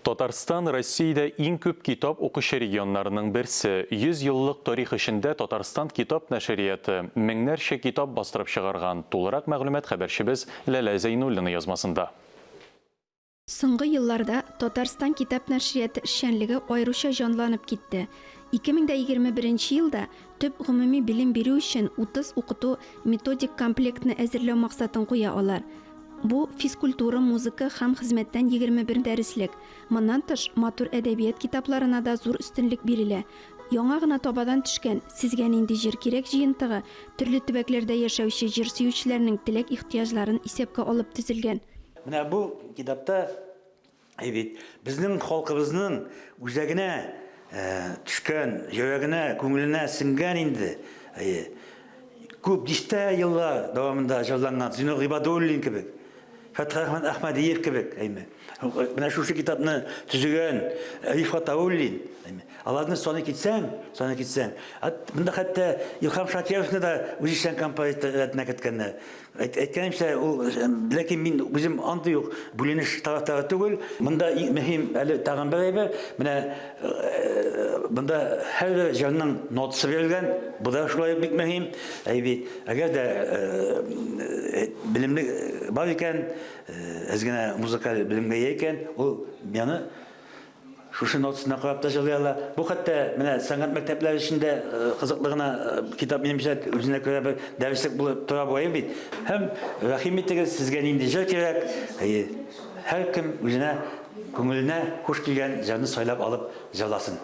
Татарстан Россиядә иң күп китап укучы регионнарының берсе. 100 еллык тарих эчендә Татарстан китап нәшрияты меңнәрчә китап бастырып чыгарган. Тулырак мәгълүмат хәбәрчебез Ләлә Зәйнуллина язмасында. Соңгы елларда Татарстан китап нәшрияты эшчәнлеге аеруча җанланып китте. 2021 елда төп гомуми белем бирү өчен 30 укыту методик комплектны әзерләү максатын куя алар. Бу, физкультура, музыка һәм хезмәттән 21 дәреслек. Моннан тыш, матур әдәбият китапларына да зур өстенлек бирелә. Яңа гына табадан төшкән Сезгә нинди җыр кирәк җыентыгы төрле төбәкләрдә яшәүче җыр сөючеләрнең теләк-ихтыяҗларын исәпкә алып төзелгән. Менә бу китапта Әй бит, безнең халкыбызның үзәгенә төшкән, йөрәгенә, күңеленә сеңгән инде. Әйе. Күп дистә еллар дәвамында җырланган Зиннур Гыйбадуллин кебек, Фәтхрахман Әхмәдиев кебек, әйме. Менә шушы китапны төзегән Риф Гатауллин, әйме. Аларны саный китсәң, саный китсәң, монда хәтта Илһам Шакировны да үзешчән композитор рәтенә керткәннәр. Әйткәнемчә, ул, ләкин мин үзем андый ук бүленеш тарафдары түгел. Монда иң мөһим әле тагын бер әйбер, менә монда һәрбер җырның нотасы бирелгән, бу да шулай ук бик мөһим. Әй бит, әгәр дә белемле бар икән, әз генә музыкаль белемгә ия икән, ул яны Шушы нотасына карап та җырлый ала. Бу хәтта менә сәнгать мәктәпләре өчен дә кызыклы гына китап, минемчә, үзенә күрә бер дәреслек булып тора бугай бит. Һәм рәхим итегез, сезгә нинди җыр кирәк, һәркем үзенә күңеленә хуш килгән җырны сайлап алып җырласын.